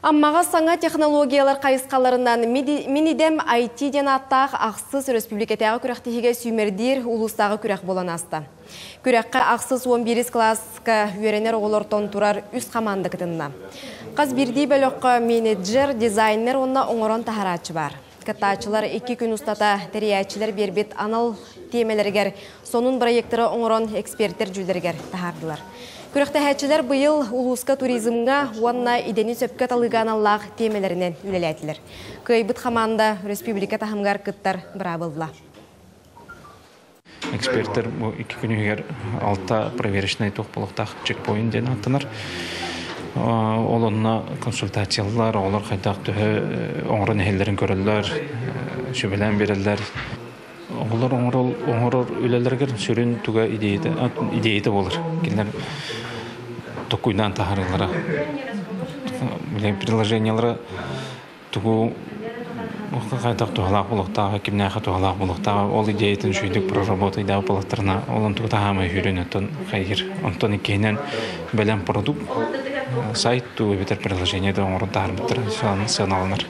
Аммаҕа саҥа технологиялар хайысхаларынан Мин идэм IT диэн ааттаах ахсыс өрөспүүбүлүкэтээҕи күрэхтэһиигэ сүүмэрдиир улуустааҕы күрэх буолан ааста. Күрэххэ ахсыс 11 кылааска үөрэнэр оҕолортон турар үс хамаанда кытынна. Хас биирдии бөлөххө менеджер, дизайнер уонна оҥорон таһарааччы баар. Кыттааччылар икки күн устата тэрийээччилэр биэрбит анал тиэмэлэригэр сонун бырайыактары оҥорон экспертэр дьүүллэригэр таһаардылар. Күрэхтэһээччилэр быйыл улууска туризмҥа уонна идэни сөпкө талыыга аналлаах тиэмэлэринэн үлэлээтилэр. Кыайбыт хамаанда республика таһымыгар кыттар быраабылла. Эксперттэр бу икки күн иһигэр алта проверочный туох буолуохтаах чекпоинт диэн ааттанар. Ол онно консультациялар, оҕолор хайдах төһө оҥорон иһэллэрин көрөллөр, сүбэлээн биэрэллэр. Оҕолор оҥорор үлэлэригэр сүрүн туга идеята, идеята буолар. Кинилэр токуйдаан таһаарыылара, приложениелара тугу хайдах туһалаах буолуохтааҕа, кимнээхэ туһалаах буолуохтааҕа, ол идеятын үчүгэйдик проработайдаах буоллахтарына, ол онтугу таһаамай сүүрэн оттон хайгыр. Онтон иккиһинэн бэлэм продукт сайт дуу эбэтэр приложение да оҥорон таһаарбыттара сыаналанар.